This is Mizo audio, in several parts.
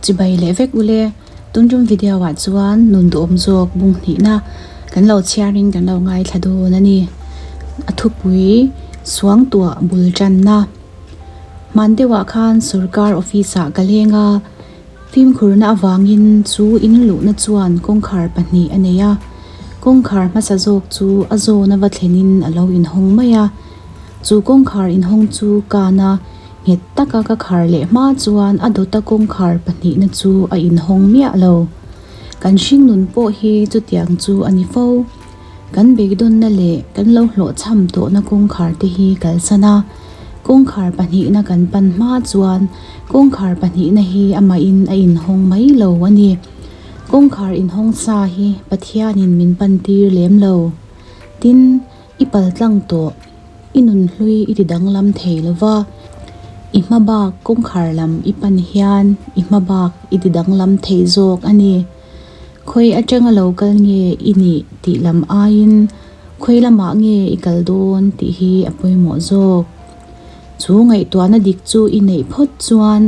Chibai leh vek ule, tuntum video ah chuan nun duhawm zawk bung hnihna kan lo chhiarin kan lo ngaithla dawn a ni. A thupui suangtuah bul tanna. Hman deuhah khan sorkar office ah ka leng a, fimkhurna avangin chu in luhna chuan kawngkhar pahnih a nei a, kawngkhar hmasa zawk chu a zawn a va thlenin a lo inhawng mai a, chu kawngkhar inhawng chu kan a. Nghet taka ka khar leh hma chuan a dawta kawngkhar pahnihna chu a inhawng miah lo. Kan hringnun pawh hi chutiang chu a ni fo. Kan beidawnna leh kan lo hlawhchham tawhna kawngkhar te hi kalsan a, kawngkhar pahnihna kan pan hma chuan kawngkhar pahnihna hi amahin a inhawng mai lo a ni. Kawngkhar inhawng sa hi Pathianin min pantir lem lo. Tin, i paltlang tawh. I nunhlui i ti danglam thei lo va, i hma bak kawngkhar lam i pan hian i hma bak i ti danglam thei zawk a ni. Khawi atanga lo kal nge i nih tih lam aiin khawi lamah nge i kal dawn tih hi a pawimawh zawk. Chu ngaihtuahna dik chu i neih phawt chuan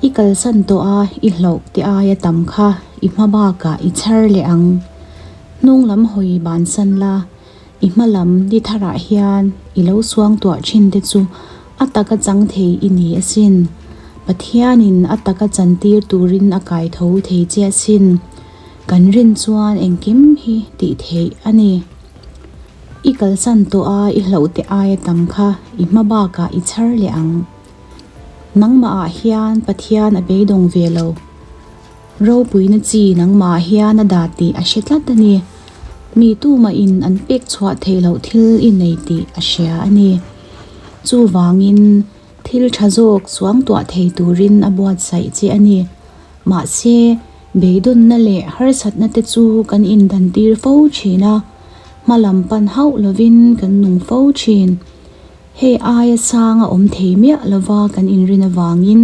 i kalsan tawh a i hlauh te aia tam kha i hma bakah i chhar leh ang. Hnung lam hawi bansan la. I hma lam ni tharah hian i lo suangtuah thin te chu a taka chang thei i ni asin. Pathianin a taka chantir turin a kai tho thei che asin. Kan rin chuan engkim hi tih theih a ni. I kalsan tawh a i hlauh te aia tam kha i hma bakah i chhar leh ang. Nangmahah hian Pathian a beidawng ve lo. Ropuina chi nangmah hian a dah tih a hre tlat a ni. Mi tumahin an pek chhuah theih loh thil i nei tih a hria a ni. Chuvangin thil tha zawk chuangtuah thei turin a buatsaih che a ni. Mahse, beidawnna leh harsatna te chu kan indantir fo thin a, hma lam pan hauh lovin kan nung fo thin. Hei aia sang a awm thei miah lova kan inrin avangin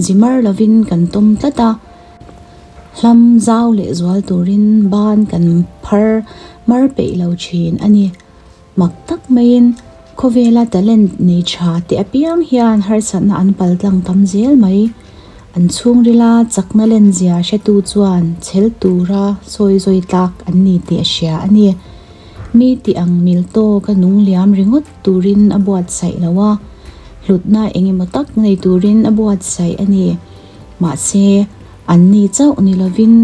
Zimar lovin kan tawm tlat a, hlam zau leh zual turin ban kan phar mar peih lo thin a ni. Mak tak maiin khawvela talent nei tha te apiang hian harsatna an pal tlang tam zel mai. An chhungrila chakna lenzia hretu chuan chhel tura sawi zawi tlak an ni tih a hria a ni. Mi tih ang mil tawka nung liam ringawt turin a buatsaih lo a, hlutna eng emaw tak nei turin a buatsaih a ni. Mahse, anni chauh ni lovin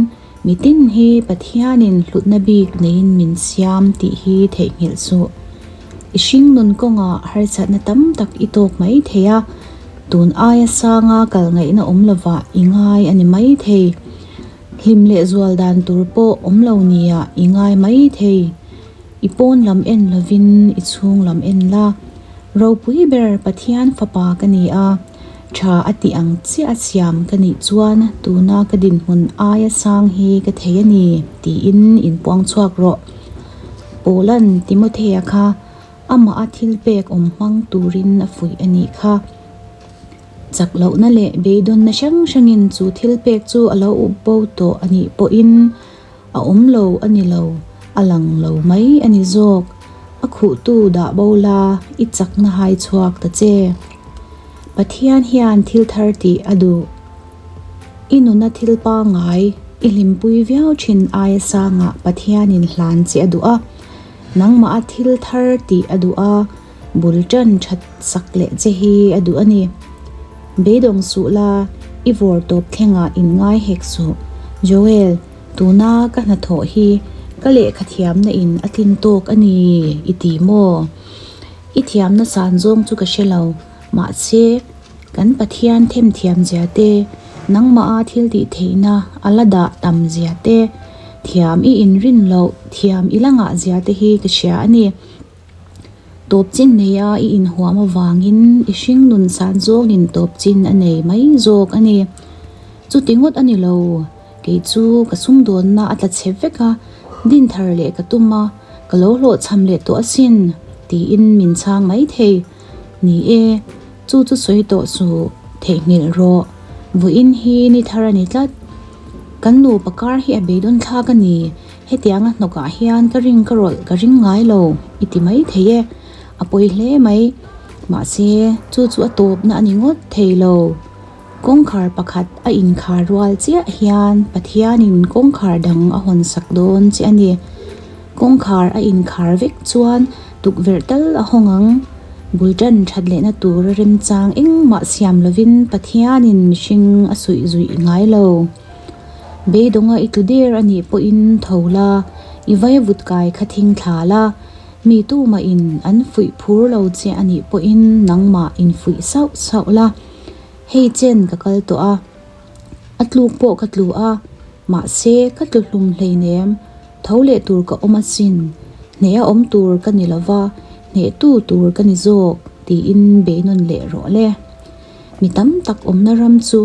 mitin hi Pathianin hlutna bik neiin min siam tih hi theihnghilh suh. I hringnun kawngah harsatna tam tak i tawk mai thei a, tun aia sanga kal ngaihna awm lovah i ngai a ni mai thei. Hlim leh zual dan tur pawh awm lo nia i ngai mai thei. I pawn lam en lovin i chhung lam en la. Ropui ber Pathian fapa ka ni a, tha a tih ang chiah a siam ka nih chuan tuna ka dinhmun aia sang hi ka thei a ni tiin inpuang chhuak rawh. Paula'n Timothea kha amah a thilpek awm hmang turin a fuih a nih kha. Chak lohna leh beidawnna hrang hrangin chu thil pek chu a lo up bo tawh a nih pawhin a awm lo a ni lo, a lang lo mai a ni zawk. A khuhtu dah bo la, i chakna hai chhuak ta che. Pathian hian thil thar tih a duh. I nuna thil pangngai, i hlimpui viau thin aia sangah Pathianin hlan che a duh a, nangmah a thil thar tih a duh a, Bul tan that sak leh che hi a duh a ni. Beidawng suh la, i vawr tawp thlengah in ngai hek suh. Joel, tuna ka hnathawh hi ka lehkha thiamna in a tlin tawk a ni i ti maw? I thiamna san zawng chu ka hre lo, mahse kan Pathian themthiam zia te, nangmaha thil tih theihna a la dah tam zia te, thiam i inrin loh thiam i la ngah zia te hi ka hria a ni. Tawp chin neia i inhuam avangin i hringnun san zawngin tawp chin a nei mai zawk a ni. Chuti ngawt a ni lo, kei chu ka sumdawnna a tla chhe vek a, din thar leh ka tum a, ka lo hlawhchham leh tawh asin, tiin min chhang mai thei. Ni e, chu chu sawi tawh suh, theihnghilh rawh. Vawiin hi ni thar a ni tlat. Kan nupa kar hi a beidawn thlak a ni. Hetianga hnawkah hian ka ring ka rawlh ka ring ngai lo i ti mai thei e, a pawi hle mai. Mahse, chu chu a tawpna a ni ngawt thei lo. Kawngkhar pakhat a inkhar rual chiah hian Pathianin kawngkhar dang a hawnsak dawn che a ni. Kawngkhar a inkhar vek chuan tukverh tal a hawng ang. Bul tan that lehna tura remchang engmah siam lovin Pathianin mihring a suih zuih ngai lo. Beidawnga i tlu der a nih pawhin tho la, i vaivut kai kha thing thla la, mi tumahin an fuih phur lo che a nih pawhin nangmah infuih sauh sauh la. Hei chen ka kal tawh a, a tluk pawh ka tlu a, mahse ka tlu hlum hleinem, tho leh tur ka awm asin, hneh a awm tur ka ni lova, hnehtu tur ka ni zawk tiin beinawn leh rawh le. Mi tam tak awmna ram chu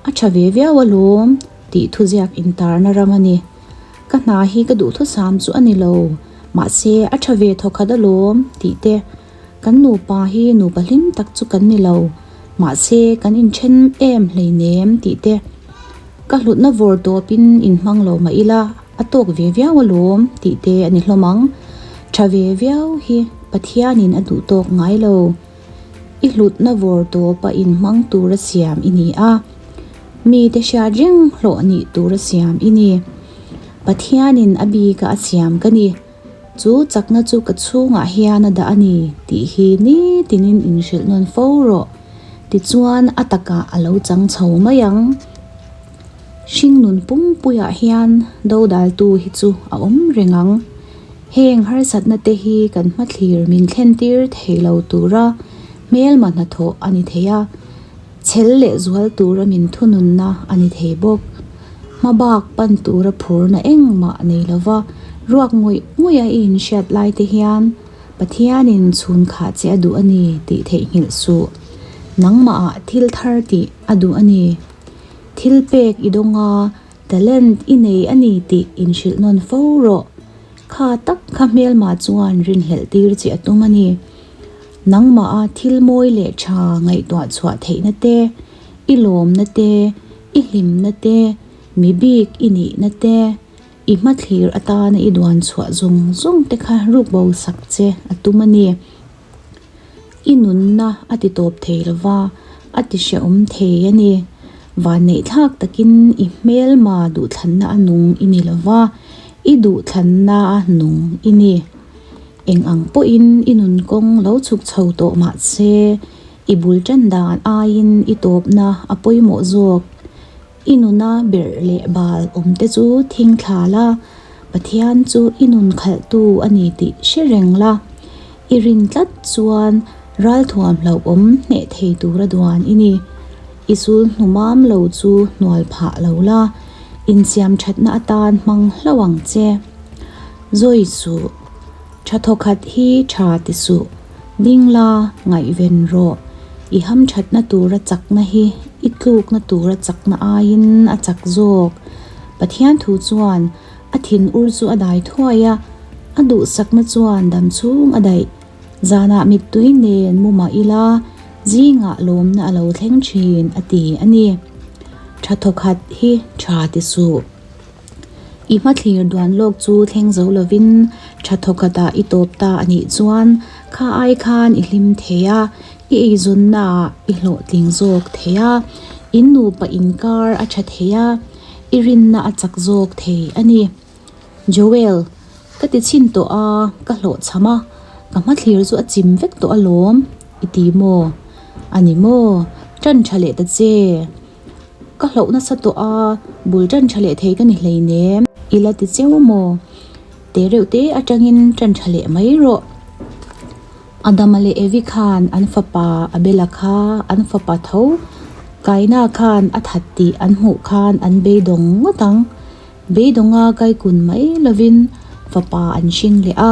A tha ve viau alawm tih thuziak intarna ram a ni. Ka hna hi ka duhthusam chu a ni lo, mahse a tha ve thawkhat alawm tih te, kan nupa hi nupa hlim tak chu kan ni lo, mahse kan inthen em hleinem tih te, ka hlutna vawr tawpin inhmang lo mah ila a tawk ve viau alawm tih te a ni hlawm ang. Tha ve viau hi Pathianin a duh tawk ngai lo. I hlutna vawr tawpa inhmang tura siam i ni a, mite hriat reng hlawh nih tura siam i ni. Pathianin a bika a siam ka ni. Chu chakna chu ka chhungah hian a dah a ni tih hi nitinin inhrilh nawn fo rawh. Tichuan a takah a lo chang chho mai ang. Hringnun pumpuiah hian dodaltu hi chu a awm reng ang. Heng harsatna te hi kan hmathlir min thlentir thei lo tura hmelma hnathawh a ni thei a, chhel leh zual tura min thununna a ni thei bawk. Hmabak pan tura phurna engmah nei lova ruak ngawih ngawih a i inhriat lai te hian Pathianin chhun khah che a duh a ni tih theihnghilh suh. Nangmahah thil thar tih a duh a ni. Thil pek i dawng a, talent i nei a ni tih inhrilh nawn fo rawh. Kha tak kha hmelma chuan rinhlelh tir che a tum a ni. Nangmaha thil mawi leh tha ngaihtuah chhuah theihna te, i lawmna te, i hlimna te, mi bik i nihna te, i hmathlir atana i duan chhuah zawng zawng te kha rukbo sak che a tum a ni. I nunna a ti tawp thei lo va, a ti hrehawm thei a ni. Vanneihthlak takin i hmelma duhthlanna a nung i ni lo va, i duhthlanna a nung i ni. Eng ang pawhin i nun kawng lo chhuk chho tawh mah se, i bul tan dan aiin i tawpna a pawimawh zawk. I nuna berh leh bal awmte chu thing thla la, Pathian chu i nun khalhtu a ni tih hre reng la. I rin tlat chuan ralthuam hlauhawm hneh thei tura duan i ni. I sul hnu mam lo chu hnual phah lo la, insiam thatna atan hmang hlauh ang che. Zawi suh, tha thawkhat hi tha ti suh. Ding la, ngaihven rawh. I hamthatna tura chakna hi i tlukna tura chakna aiin a chak zawk. Pathian thu chuan a thinur chu a dai thuai a, a duhsakna chuan dam chhung a daih. Zanah mittui nen mu mah ila, zingah lawmna a lo thleng thin a ti a ni. Tha thawkhat hi tha ti suh. I hmathlir duan lawk chu thleng zo lovin tha thawkhatah i tawp ta a nih chuan kha ai khan i hlim thei a, i eizawnnaah i hlawhtling zawk thei a, in nupa inkar a tha thei a, i rinna a chak zawk thei a ni. Joel, ka ti chhin tawh a, ka hlawhchham a, ka hmathlir chu a chim vek tawh alawm, i ti maw? A ni maw? Tan tha leh ta che. Ka hlauh nasa tawh a, bul tan tha leh thei ka ni hleinem. I la ti cheu maw? Te reuh te atangin tan tha leh mai rawh. Adama leh Evi khan an fapa Abela kha an fapa tho Kaina khan a that tih an hmuh khan an beidawng ngawt ang. Beidawnga kaikun mai lovin fapa an hring leh a.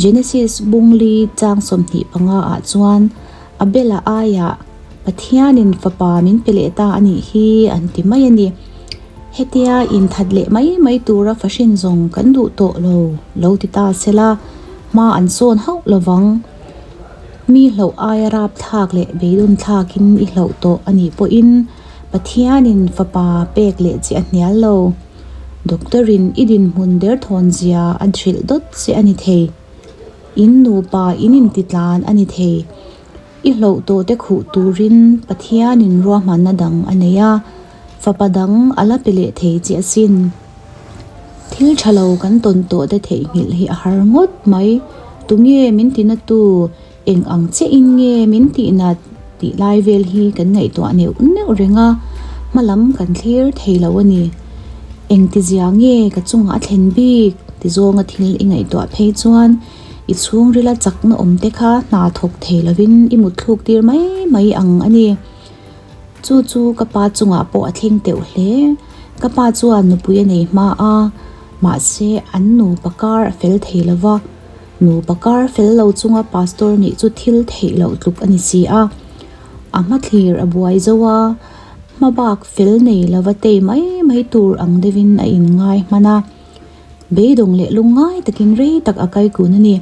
Genesis bungli chang 25 ah chuan Abela aiah Pathianin fapa min pe leh ta a nih hi an ti mai a ni. Hetia inthat leh mai mai tura fahrin zawng kan duh tawh lo, lo ti ta sela, hma an sawn hauh lovang. Mi hlauh aia rapthlak leh beidawn thlakin i hlauh tawh a nih pawhin Pathianin fapa pek leh che a hnial lo. Doctor-in i dinhmun derthawn zia a hrilh dawt che a ni thei. In nupa in intitlan a ni thei. I hloh tawhte khuh turin Pathianin ruahmanna dang a nei a, fapa dang a la pe leh thei che asin. Thil tha lo kan tawn tawhte theihnghilh hi a har ngawt mai. Tunge min tinatu? Eng ang chiahin nge min tihnat tih lai vel hi kan ngaihtuah neuh neuh reng a, hmalam kan thlir thei lo a ni. Engtizia nge ka chungah a thlen bik ti zawnga thil i ngaihtuah phei chuan i chhungrila chakna awm te kha hna thawk thei lovin i mutthluk tir mai mai ang a ni. Chu chu ka pa chungah pawh a thleng teuh hle. Ka pa chuan nupui a nei hma a, mahse an nupa kar a fel thei lova. Nupa kar fel lo chunga pastor nih chu thil theih loh tluk a ni si a. A hmathlir a buai zo a, hmabak fel nei lova tei mai mai tur ang deuhin a inngai hman a. Beidawng leh lungngai takin rei tak a kai kun a ni.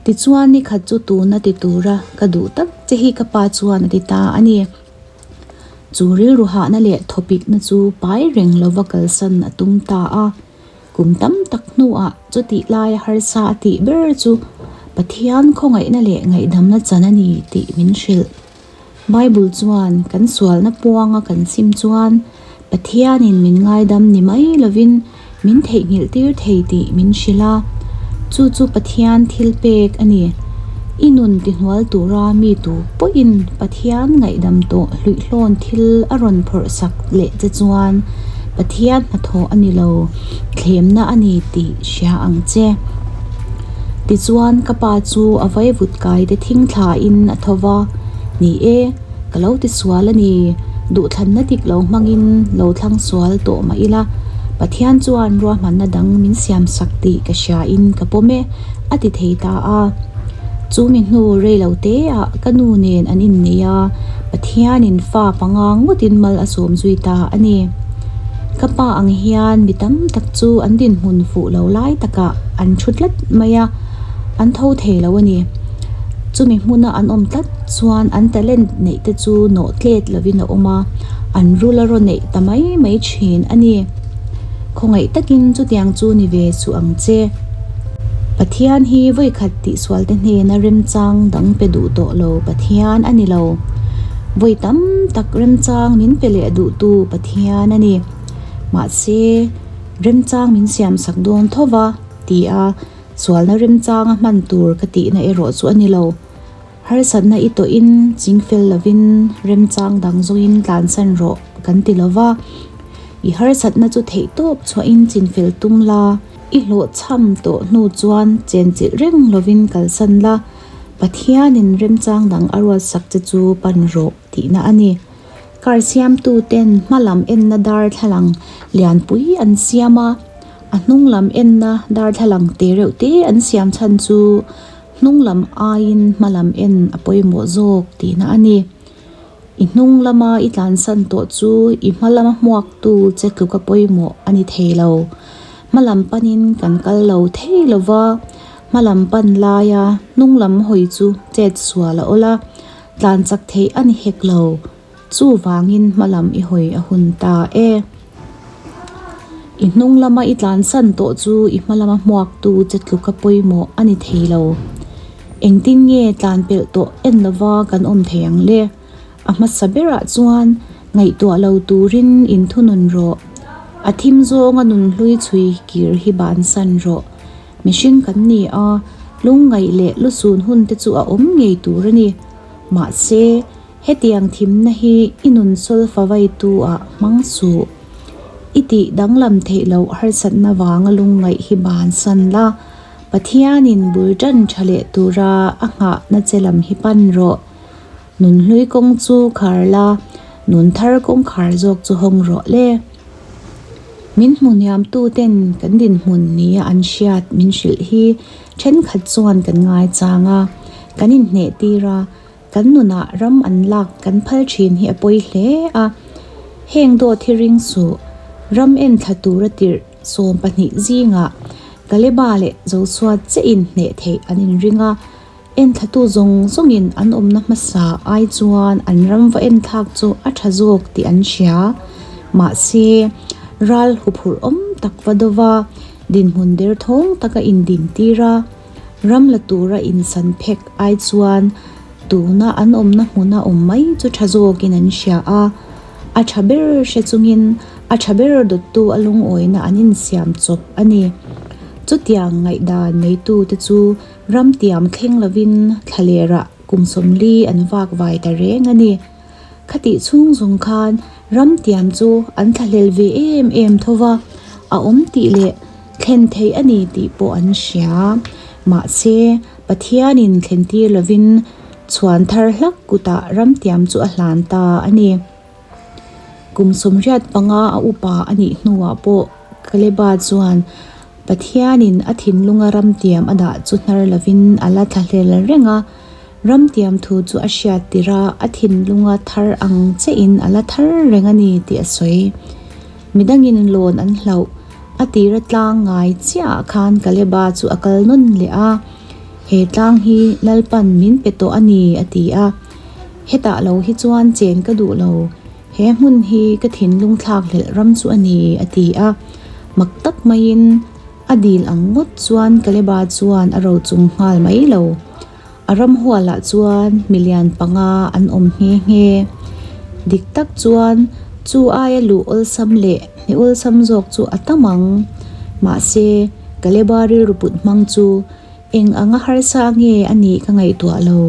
Tichuan ni khat chu tuna ti tura ka duh tak che hi ka pa chuan a ti ta a ni. Chu rilru hahna leh thawpikna chu pai reng lova kalsan a tum ta a. Kum tam tak hnuah chutih laia harsa a tih ber chu Pathian khawngaihna leh ngaihdamna chan a ni tih min hrilh. Bible chuan kan sualna puanga kan sim chuan Pathianin min ngaidam ni mai lovin min theihnghilh tir thei tih min hrilh a, chu chu Pathian thil pek a ni. I nun tihnual tura mi tu pawhin Pathian ngaihdam tawh hluihlawn thil a rawn phawrh sak leh che chuan Pathian hnathawh a ni lo, thlemna a ni tih hria ang che. Tichuan ka pa chu a vaivut kai te thing thlain a tho va, Ni e, ka lo ti sual a ni, duhthlanna dik lo hmangin lo thlang sual tawh mah ila, Pathian chuan ruahmanna dang min siam sak tih ka hriain ka pawm e, a ti thei ta a. Chu mi hnu rei lo te ah ka nu nen an innei a, Pathianin fa panga ngawtin mal a sawm zui ta a ni. Ka pa ang hian mi tam tak chu an dinhmun fuh lo lai takah an thu tlat mai a, an tho thei lo a ni. Chumi hmuna an awm tlat chuan an talent neih te chu nawh tlet lovin a awm a, an rul a raw neih ta mai mai thin a ni. Khawngaih takin chutiang chu ni ve suh ang che. Pathian hi vawikhat tihsualte hnena remchang dang pe duh tawh lo Pathian a ni lo. Vawi tam tak remchang min pe leh duhtu Pathian a ni. Mahse, remchang min siamsak dawn tho va ti a, sualna remchanga hman tur ka tihna erawh chu a ni lo. Harsatna i tawhin chingfel lovin remchang dang zawngin tlansan rawh kan ti lo va. I harsatna chu theihtawp chhuahin chinfel tum la, i hlawhchham tawh hnu chuan chenchilh reng lovin kalsan la, Pathianin remchang dang a ruatsak che chu pan rawh tihna a ni. Car siamtuten hma lam enna darthlalang lianpui an siam a, a hnung lam enna darthlalang te reuh te an siam chhan chu hnung lam aiin hma lam en a pawimawh zawk tihna a ni. I hnung lama i tlansan tawh chu i hma lama hmuaktu che tluka pawimawh a ni thei lo. Hma lam panin kan kal lo thei lo va, hma lam pan laia hnung lam hawi chu chet sual a awl a, tlan chak theih a ni hek lo. Chuvangin hma lam i hawi a hun ta e. I hnung lama i tlansan tawh chu i hma lama hmuaktu che tluka pawimawh a ni thei lo. Engtin nge tlan pelh tawh en lova kan awm thei ang le? A hmasa berah chuan ngaihtuah lo turin inthunun rawh. A thim zawnga nunhlui chhui kir hi bansan rawh. Mihring kan ni a, lungngaih leh lusun hun te chu a awm ngei tur a ni. Mahse, Hetiang thimna hi i nun solfa vaitu ah hmang suh. I tih danglam theih loh harsatna vanga lungngaih hi bansan la, Pathianin bul tan tha leh tura a nghahna che lam hi pan rawh. Nunhlui kawng chu khar la, nun thar kawngkhar zawk chu hawng rawh le. Min hmu hniamtu ten kan dinhmun nia an hriat min hrilh hi thenkhat chuan kan ngaichang a, kan inhneh tir a, Kan nunah ram an lak kan phal thin hi a pawi hle a, heng dawt hi ring suh, ram en thla tura tirh 12 zingah Kaleba leh Joshua chiahin hneh theih an inring a, en thlatu zawng zawngin an awmna hmasa ai chuan an ram va en thlak chu a tha zawk tih an hria. Mahse, ral huphurh awm tak va dova dinhmun derthawng taka indintir a, Ram la tura insan phek ai chuan Tuna an awmna hmuna awm mai chu tha zawkin an hria a, a tha ber hre chungin a tha ber dawttu a lungawina an insiam chawp a ni. Chutiang ngaihdan neitute chu ram tiam thleng lovin thlalerah kum 40 an vak vai ta reng a ni. Khatih chhung zawng khan ram tiam chu an thlahlel ve em em tho va, a awm tih leh thlen theih a ni tih pawh an hria. Mahse, Pathianin thlen tir lovin chhuan thar hlak kutah ram tiam chu a hlan ta a ni. Kum 85 a upa a nih hnuah pawh Kaleba chuan Pathianin a thinlunga ram tiam a dah chu hnar lovin a la thlahlel reng a. Ramtiam thu chu a hriat tirh a, a thinlunga thar ang chiahin a la thar reng a ni tih a sawi. Midangin lawn an hlauh a tira tlang ngai chiahah khan Kaleba chu a kal nawn leh a, He tlang hi Lalpan min pe tawh a ni a ti a. Hetah lo hi chuan chen ka duh lo, he hmun hi ka thinlung thlak hlelh ram chu a ni a ti a. Mak tak maiin a dil ang ngawt chuan Kaleba chuan a rochung nghal mai lo. A ramhualah chuan milian panga an awm nghe nghe. Dik tak chuan chu aia luh awlsam leh hne awlsam zawk chu a tam ang. Mahse, Kaleba rilru put hmang chu eng anga harsa nge a nih ka ngaihtuah lo.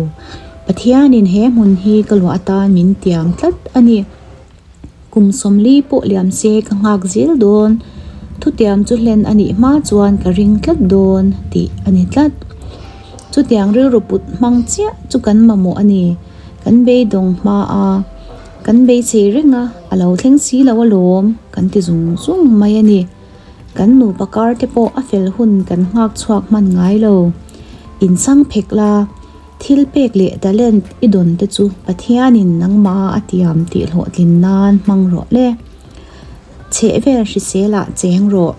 Pathianin he hmun hi ka luah atan min tiam tlat a ni. Kum 40 pawh liam se ka nghak zel dawn, thutiam chu hlen a nih hma chuan ka ring tlat dawn tih a ni tlat. Chutiang rilru put hmang chiah chu kan mamawh a ni, kan beidawng hma a, kan beisei reng a, a lo thleng si lo alawm kan ti zung zung mai a ni. Kan nupa kar te pawh a fel hun kan nghak chhuak hman ngai lo. Insang phek la. Thil pek leh talent i dawn te chu Pathianin nangmah a tiam tih hlawhtlin nan hmang rawh le. Chhehvel hriselah cheng rawh.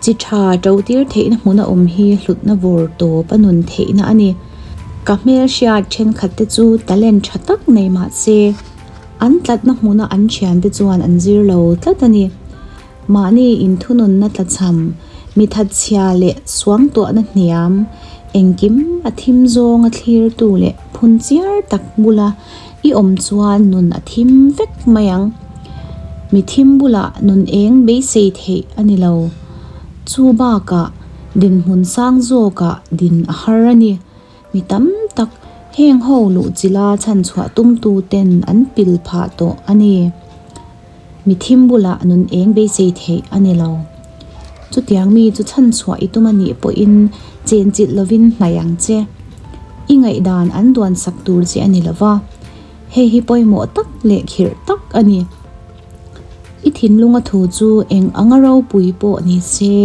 Chi tha to tir theihna hmuna awm hi hlutna vawr tawp a nun theihna a ni. Ka hmelhriat thenkhat te chu talent tha tak nei mah se, an tlatna hmuna an thiante chuan an zir lo tlat a ni. Mahni inthununna tlachham, mi thatchhia leh suangtuahna hniam, engkim a thim zawnga thlirtu leh phun chiar tak bula i awm chuan nun a thim vek mai ang. Mi thim bulah nun eng beisei theih a ni lo. Chu bakah dinhmun sang zawkah din a har a ni. Mi tam tak heng ho luhchilha chhanchhuah tumtu ten an pil phah tawh a ni. Mi thim bulah nun eng beisei theih a ni lo. Chutiang mi chu chhanchhuah i tum a nih pawhin chenchilh lovin hnaih ang che. I ngaihdan an duansak tur che a ni lo va, hei hi pawimawh tak leh khirh tak a ni. I thinlunga thu chu eng anga ropui pawh ni se,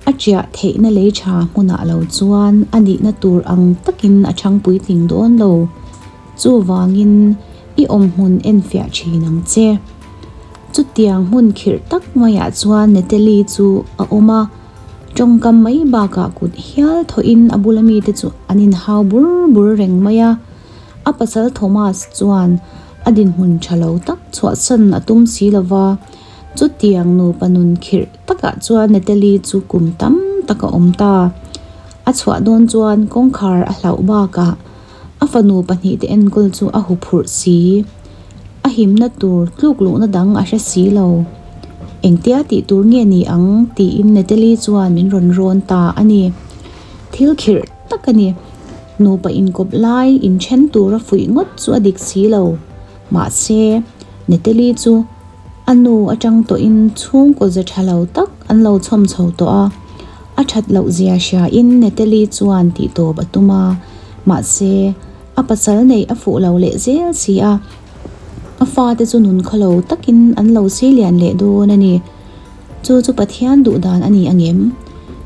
a chiah theihna lei tha hmunah lo chuan a nihna tur ang takin a chhang puitling dawn lo. Chuvangin i awmhmun enfiah thin ang che. Chutiang hmun khirh tak maiah chuan Natalie chu a awm a, tawngkam mai bakah kut hial thawhin a bula mite chu an inhau bur bur reng mai a. A pasal Thomas chuan a dinhmun tha lo tak chhuahsan a tum si lo va, chutiang nupa nun khirh takah chuan Natalie chu kum tam tak a awm ta. A chhuah dawn chuan kawngkhar a hlauh bakah a fanu pahnihte enkawl chu a huphurh si. A himna tur tluk luhna dang a hre si lo. Engtia tih tur nge ni ang tiin Natalie chuan min rawn rawn ta a ni. Thil khirh tak a ni. Nupa inkawp lai inthen tura fuih ngawt chu a dik si lo. Mahse, Natalie chu a nu atang tawhin chhungkaw ze tha lo tak an lo chhawm chho tawh a. A that loh zia hriain Natalie chuan tihtawp a tum a. Mahse, a pasal neih a fuh lo leh zel si a. A fate chu nun khaw lo takin an lo silian leh dawn a ni. Chu chu Pathian duh dan a ni angem?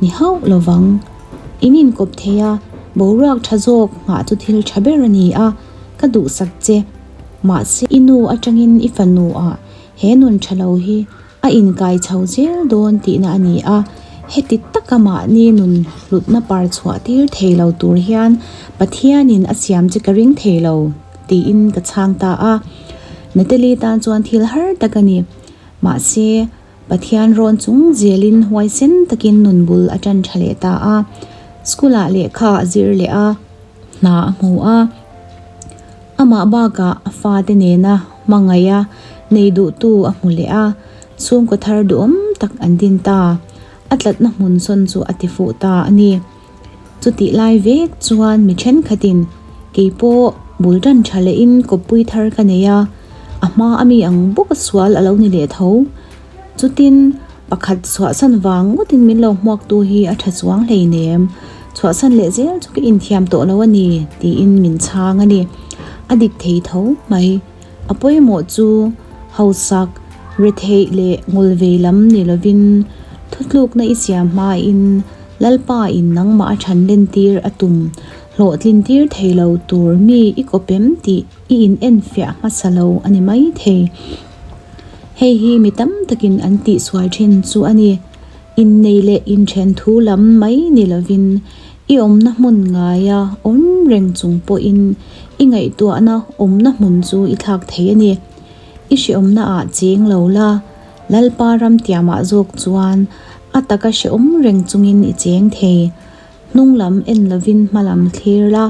Ni hauh lovang. In inkawp thei a, boruak tha zawk nghah chu thil tha ber a ni a, ka duhsak che. Mahse, i nu atangin i fanu ah he nun tha lo hi a inkai chho zel dawn tihna a ni a, heti taka mahni nun hlutna par chhuah tir thei lo tur hian Pathianin a siam che ka ring thei lo, tiin ka chhang ta a. Natalie tan chuan thil har tak a ni. Mahse, Pathian rawn chung zelin huaisen takin nun bul a tan tha leh ta a. School-ah lehkha a zir leh a. hna a hmu a. Amah bakah a fate nena hmangaiha nei duhtu a hmu leh a, chhungkaw thar duhawm tak an din ta. A tlatna hmun sawn chu a tifuh ta a ni. Chutih lai vek chuan mi thenkhatin kei pawh bul tan tha lehin kawppui thar ka nei a, a hma a mi ang bawk a sual a lo ni leh tho. Chutin pakhat chhuahsan vang ngawtin min lo hmuaktu hi a tha chuang hleinem, chhuahsan leh zel chu ka inthiam tawh lo a ni tiin min chhang a ni. A dik thei tho mai. A pawimawh chu hausak, retheih leh ngul vei lam ni lovin thutlukna i siam hmain Lalpa in nangmah a than lentir a tum hlawhtlin tir thei lo tur mi i kawpem tih i in enfiah hmasa lo a ni mai thei. Hei hi mi tam takin an tihsual thin chu a ni. Innei leh inthen thu lam mai ni lovin i awmna hmun ngaia awm reng chung pawhin i ngaihtuahna awmna hmun chu i thlak thei a ni. I hreawmna ah cheng lo la, Lalpa ram tiamah zawk chuan a taka hreawm reng chungin i cheng thei. Hnung lam en lovin hma lam thlir la,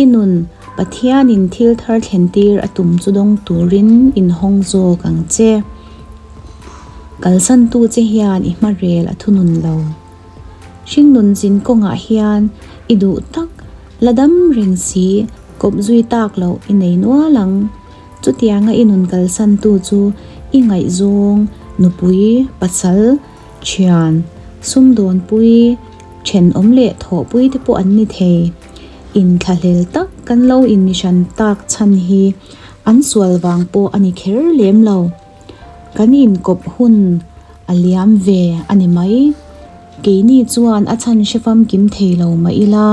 i nun Pathianin thil thar thlen tir a tum chu dawng turin inhawng zawk ang che. Kalsantu che hian i hmarel a thunun lo. Hringnun zin kawngah hian i duh tak la dam reng si kawp zui tak loh i nei nual ang. Chutianga i nun kalsantu chu i ngaihzawng, nupui, pasal, thian, sumdawnpui, thenawm leh thawhpui te pawh an ni thei. Inthlahlel tak kan lo inmihran tak chhan hi an sual vang pawh a ni kher lem lo. Kan inkawp hun a liam ve a ni mai. Keini chuan a chhan hre famkim thei lo mah ila,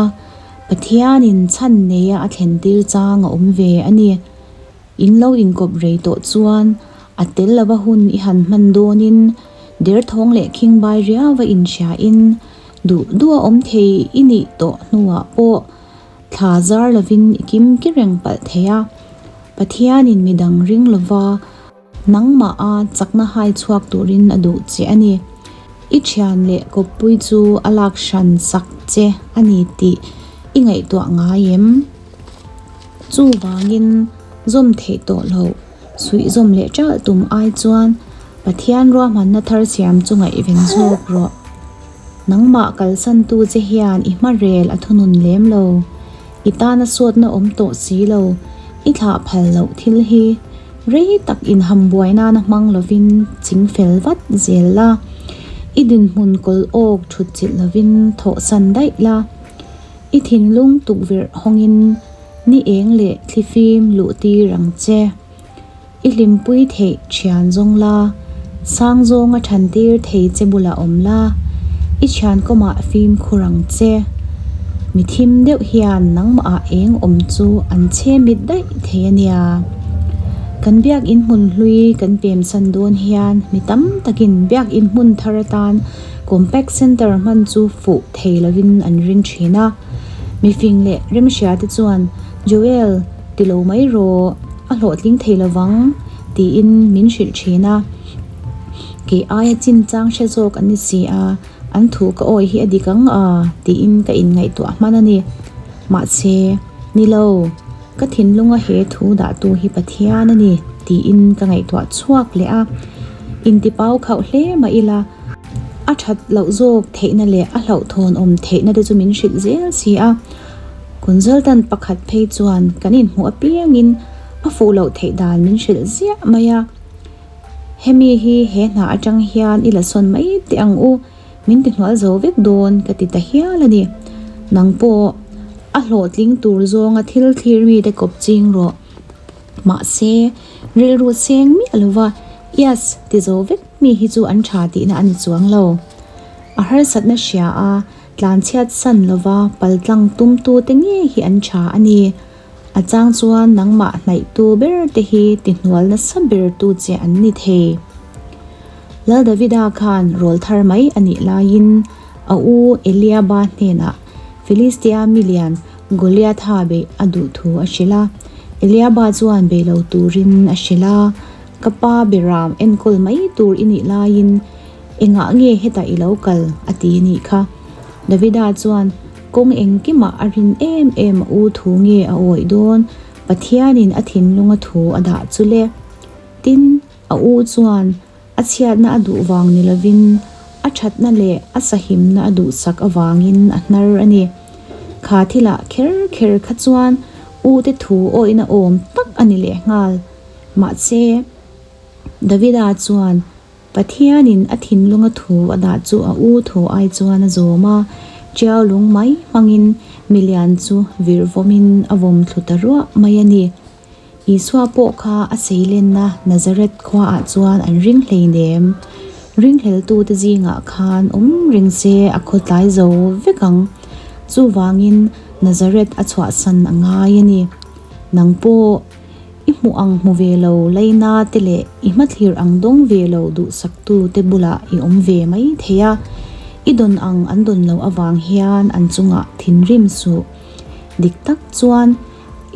Pathianin chhan neia a thlen tir chang a awm ve a ni. In lo inkawp rei tawh chuan a tel lova hun i han hman dawnin derthawng leh khingbai riauva inhriain duh duh a awm thei i nih tawh hnuah pawh thla zar lovin i kim ki reng palh thei a. Pathianin midang ring lova nangmah a chakna hai chhuak turin a duh che a ni. I thian leh kawppui chu a lak hran sak che a ni tih i ngaihtuah ngai em? Chuvangin zawm theih tawh loh, suih zawm leh ṭalh tum ai chuan Pathian ruahmanna thar siam chu ngaihven zawk rawh. Nangmah kalsantu che hian i hmarel a thunun lem lo. I tana sawtna awm tawh si lo, i thlah phal loh thil hi rei tak inhambuai nana hmang lovin ching fel vat zel la. I dinhmun kawl awk thut chilh lovin thawhsan daih la. I thinlung tukverh hawngin ni eng leh thlifim luh tir ang che. I hlimpui theih thian zawng la, sang zawnga than tir thei che bulah awm la, i thian kawmah fimkhur ang che. Mi thim deuh hian nangmahah eng awm chu an chhe mit daih thei a nia. Kan biakinn hmun hlui kan pemsan dawn hian mi tam takin biakinn hmun thar atan Compact Centre hman chu fuh thei lovin an ring thin a. Mifing leh remhria te chuan Joel ti lo mai rawh, a hlawhtling thei lovang tiin min hrilh thin a. Kei aia chinchang hre zawk an ni si a, an thu ka awi hi a dik ang a tiin ka inngaihtuah hman a ni. Mahse, ni lo, ka thinlunga he thu dahtu hi Pathian a ni tiin ka ngaihtuah chhuak leh a. Intipau khauh hle mah ila, a that loh zawk theihna leh a hlauhthawn awm theihna te chu min hrilh zel si a. Consultant pakhat phei chuan kan inhmuh apiangin a fuh loh theih dan min hrilh ziah mai a. Hemi hi he hna atang hian i la sawn mai teh ang u, min ti hnual zo vek dawn ka ti ta hial a ni. Nang pawh a hlawhtling tur zawnga thil thlir mite kawp ching rawh. Mahse, rilru seng miah lova Yes ti zo vek mi hi chu an tha tihna a ni chuang lo. A harsatna hria a, tlanchhiat san lova paltlang tumtute ngei hi an tha a ni. A chang chuan nangmah hnaihtu ber te hi tihnual nasa bertu che an ni thei. Lal Davida khan rawl thar mai a nih laiin a u Eliaba hnenah Filistia milian Goliatha beih a duh thu a hrilh a. Eliaba chuan bei lo turin a hrilh a, Ka pa beram enkawl mai tur i nih laiin engah nge hetah i lo kal? a ti a nih kha. Davida chuan. Kawng engkimah a rin em em a u thu nge a awih dawn? Pathianin a thinlunga thu a dah chu le. Tin, a u chuan a chhiatna a duh vang ni lovin a thatna leh a sahimna a duhsak avangin a hnar a ni. Kha thilah kher kher kha chuan u te thu awihna awm tak a ni lehnghal. Mahse, Davida chuan Pathianin a thinlunga thu a dah chu a u thu ai chuan a zawm a, ṭiau lung mai hmangin milian chu virh vawmin a vawm thlu ta ruah mai a ni. Isua pawh kha a seilenna Nazareth khuaah chuan an ring hleinem. Ringhleltute zingah khan awm reng se a khawtlai zo vek ang. Chuvangin Nazareth a chhuahsan a ngai a ni. Nang pawh i hmuh ang hmu ve lo laina te leh i hmathlir ang dawng ve lo duhsaktu te bulah i awm ve mai thei a. I dawn ang an dawn loh avang hian an chungah thinrim suh. Dik tak chuan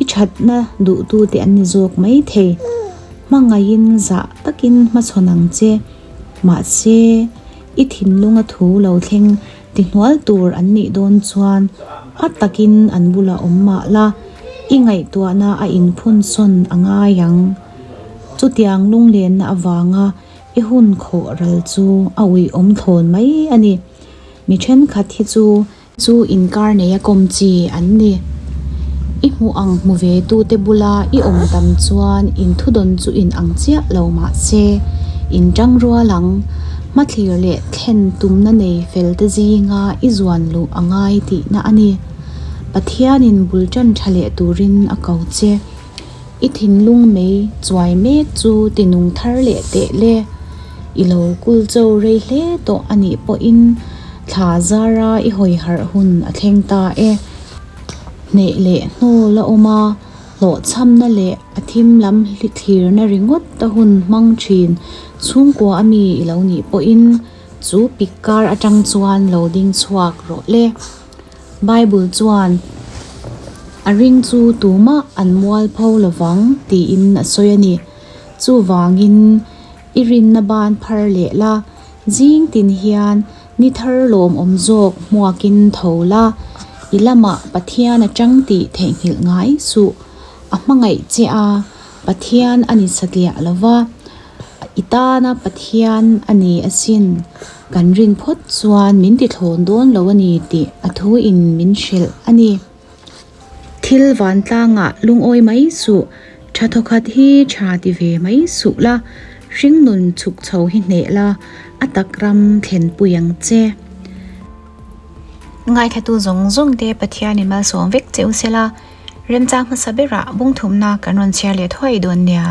I thatna duhtute an ni zawk mai thei. Hmangaihin zah takin hmachhawn ang che. Mahse, i thinlunga thu lo thleng tihnual tur an nih dawn chuan a takin an bulah awm mah la, i ngaihtuahna a inphunsawn a ngai ang. Chutiang lunglenna avanga i hun khawh ral chu a uiawm thlawn mai a ni. Mi thenkhat hi chu Chu inkar neia kawm chi an ni. I hmuh ang hmu ve tute bula i awm tam chuan inthudawn chu in ang chiah lo mah se, in tang rual ang. Hmathlir leh thlen tumna nei fel te zinga i zuan luh a ngai tihna a ni. Pathianin bul tan tha leh turin a ko che. I thinlung mei chuai mek chu tinung thar leh teh le. I lo kul cho rei hle tawh a nih pawhin thla zara i hawi harh hun a thleng ta e. Hneh leh hnawl a awm a, hlawhchhamna leh a thim lam thlirna ringawt a hun hmang thin chhungkua a mi i lo nih pawhin chu pik kar atang chuan lo ding chhuak rawh le. Bible chuan, A ring chu tumah an mualpho lovang tiin a sawi a ni. Chuvangin i rinna ban phar leh la, zing tin hian ni thar lawmawm zawk hmuakin tho la, i lamah Pathian a chang tih theihnghilh ngai suh. A hmangaih che a, Pathian a ni satliah lo va, i tana Pathian a ni asin. Kan rin phawt chuan min tithlawn dawn lo a ni tih a thuin min hrilh a ni. Thil vantlangah lungawi mai suh, tha thawkhat hi tha ti ve mai suh la, hringnun chhuk chho hi hneh la, a tak ram thlenpui ang che. Ngaithatu zawng zawng te Pathianin malsawm vek che u sela, remchang hmasa berah bungthumna kan rawn chhiar leh thuai dawn nia.